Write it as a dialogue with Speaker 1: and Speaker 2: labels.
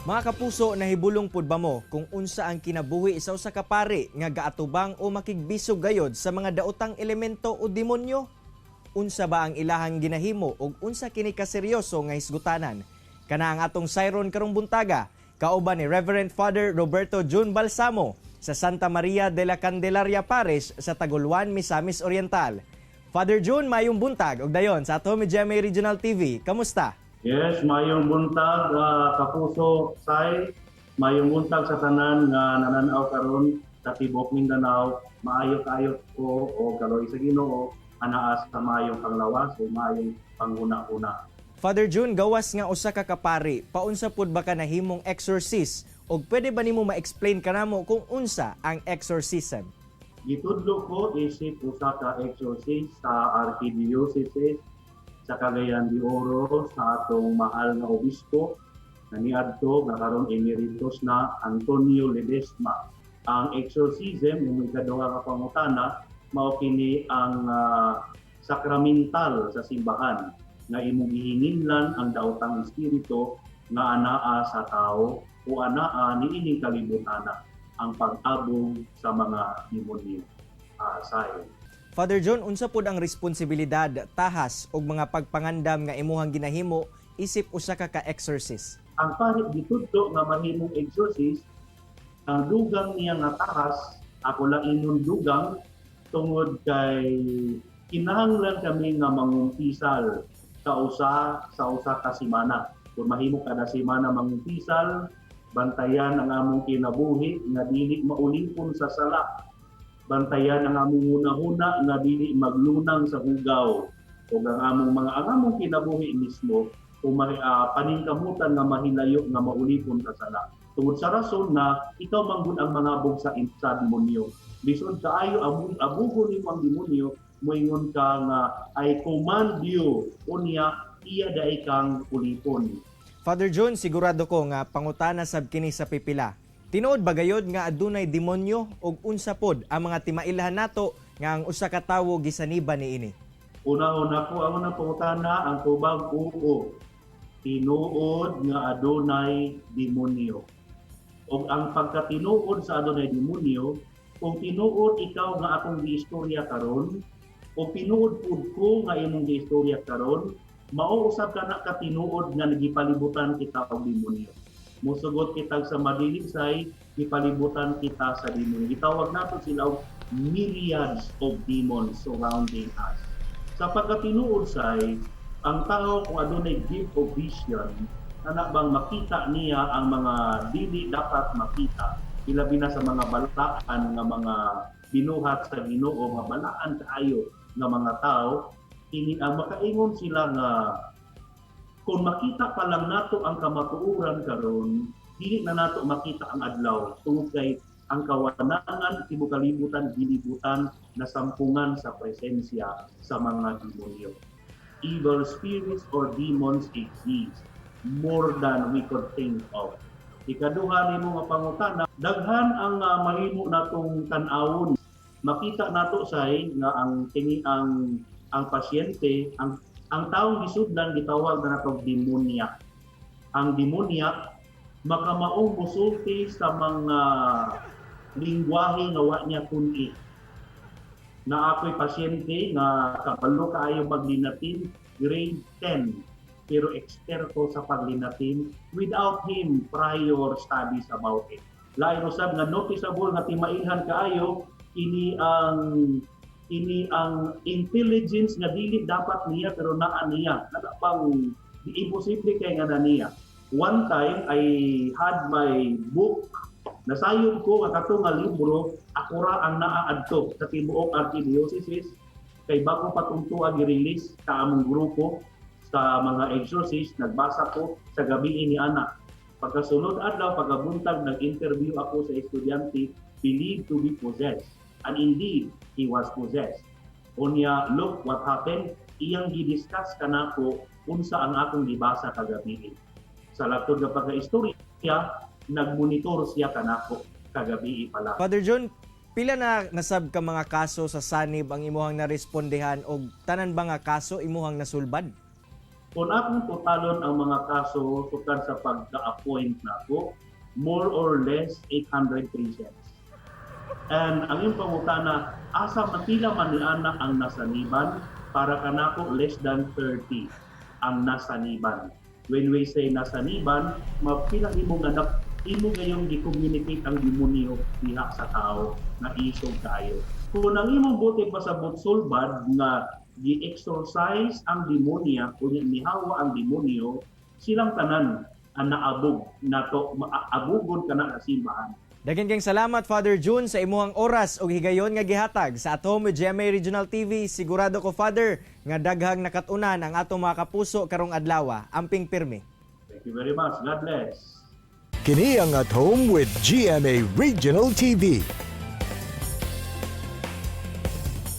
Speaker 1: Mga kapuso, nahibulong pud ba mo kung unsa ang kinabuhi sa usa ka pari nga gaatubang o makigbisog gayod sa mga daotang elemento o demonyo? Unsa ba ang ilahang ginahimo ug unsa kini kaseryoso nga hisgutanan? Kana ang atong sayron karong buntaga, kauban ni Reverend Father Roberto Jun Balsamo sa Santa Maria de la Candelaria Parish sa Taguluan, Misamis Oriental. Father Jun, mayong buntag ug dayon sa ato GMA Regional TV. Kamusta?
Speaker 2: Yes, mayong buntag, kapuso Sai, mayong buntag sa tanan nga nananaw karon sa tibuok Mindanao, maayo kaayo ko o kaloy sa Ginoo anaa sa maayong panglawas o maayong panghuna-huna.
Speaker 1: Father June, gawas nga usa ka kapari, paunsa pud ba ka nahimong exorcist ug pwede ba nimo ma-explain kanamo kung unsa ang exorcism?
Speaker 2: Gitudlo ko isip usa ka exorcist sa Archdiocese sa Cagayan de Oro sa atong mahal nga obispo na niadto nga karon emeritus na, Antonio Ledesma. Ang exorcism, yung ikaduha nga pangutana, mao kini ang sakramental sa simbahan nga imong gihinginlan ang daotang espiritu nga anaa sa tao o anaa niining kalibutana, ang pag-abog sa mga demonyo. Say.
Speaker 1: Father John, unsa pud ang responsibilidad, tahas ug mga pagpangandam nga imuhang ginahimo isip usa ka ka-exorcist?
Speaker 2: Ang pari gitudlo nga mahimong exorcist, ang dugang niya nga tahas, ako lang ingon dugang tungod kay kinahanglan kami nga mangumpisal sa usa ka semana. Kung mahimo kada semana mangumpisal, bantayan ang among kinabuhi nga dili maulipon sa sala. Bantayan ang among hunahuna nga dili maglunang sa hugaw. Ug ang among kinabuhi mismo kung paningkamutan nga mahilayo nga maulipon sa sala. Tungod sa rason na ikaw manggod ang mangabog sa demonyo. Lisod kaayo abugo nimo ang demonyo, moingon ka nga, "I command you," unya iya diay kang ulipon.
Speaker 1: Father John, sigurado ko nga pangutana sab kini sa pipila. Tinuod ba gayod nga adunay demonyo ug unsa pod ang mga timailhan nato nga ang usa ka tawo gisaniban niini?
Speaker 2: Una-una ko ang unang pangutana, ang tubag, oo. Tinuod nga adunay demonyo. Og ang pagkatinuod sa adunay demonyo, kung tinuod ikaw nga akong giistorya karon, o tinuod pud ko nga imong giistorya karon, mao usab kana katinuod nga nagipalibutan kita og demonyo. Musugot kita sa madilisay, gipalibutan kita sa demonyo. Gitawag nato sila og myriads of demons surrounding us. Sa pagkatinuod, say, ang tao kung adunay gift of vision, ana bang makita niya ang mga dili dapat makita, ilabi na sa mga balaan nga mga binuhat sa Ginoo, nga balaan kaayo nga mga tao, kini ang makaingon sila nga kung makita pa lang nato ang kamatuoran karon, dili na nato makita ang adlaw tungod kay ang kawanangan tibuok kalibutan gilibutan na sampungan sa presensya sa mga demonyo. Evil spirits or demons exist more than we could think of. Ikaduha nimo nga pangutana, daghan ang mahimo natong tan-awon. Makita nato, say, nga ang kini ang pasyente, ang taong gisudlan, gitawag na nato demoniac. Ang demoniac makamaong musulti sa mga lingwahe nga wa niya tun-i. Na ako'y pasyente nga kabalo kaayo maglinatin, grade 10, pero eksperto sa paglinatin without him prior studies about it. Lain usab nga noticeable nga timailhan kaayo ini ang intelligence nga dili dapat niya pero naa niya. Nada bang imposible kay nga na niya. One time I had my book, nasayod ko nga kato nga libro ako ra ang naa adto sa tibuok archdiocese kay bago pa tong tuwa gi-release sa among grupo sa mga exorcist. Nagbasa ko sa gabi ni ana. Pagkasunod adlaw, pagkabuntag, nag-interview ako sa estudyante believed to be possessed, and indeed he was possessed. Unya, look what happened, iyang gidiscuss kanako unsa ang akong gibasa kagabi. Sa latod nga pagka-istorya, nagmonitor siya kanako kagabi pala.
Speaker 1: Father John, pila na nasab ka mga kaso sa sanib ang imuhang narespondehan og tanan ba nga kaso imuhang nasulbad?
Speaker 2: Kung akong totalon ang mga kaso sukad sa pagka-appoint nako, more or less 800 patients. And ang iyong pangutana, asa man pila man ni ana ang nasaniban? Para kanako, less than 30 ang nasaniban. When we say nasaniban, mapila imo nga imo gayong gi-communicate ang demonyo diha sa tao na isog kayo. Kung ang imong buti pasabot sulbad nga gi-exorcise ang demonya, kunya nihawa ang demonyo, silang tanan ang naabog nato, maabugon kana sa simbahan.
Speaker 1: Daghan kayong salamat, Father June, sa imuhang oras ug higayon nga gihatag sa At Home with GMA Regional TV. Sigurado ko, Father, nga daghang nakatunan ang atong mga kapuso karong adlaw. Amping pirmi.
Speaker 2: Thank you very much. God bless.
Speaker 3: Kini ang At Home with GMA Regional TV.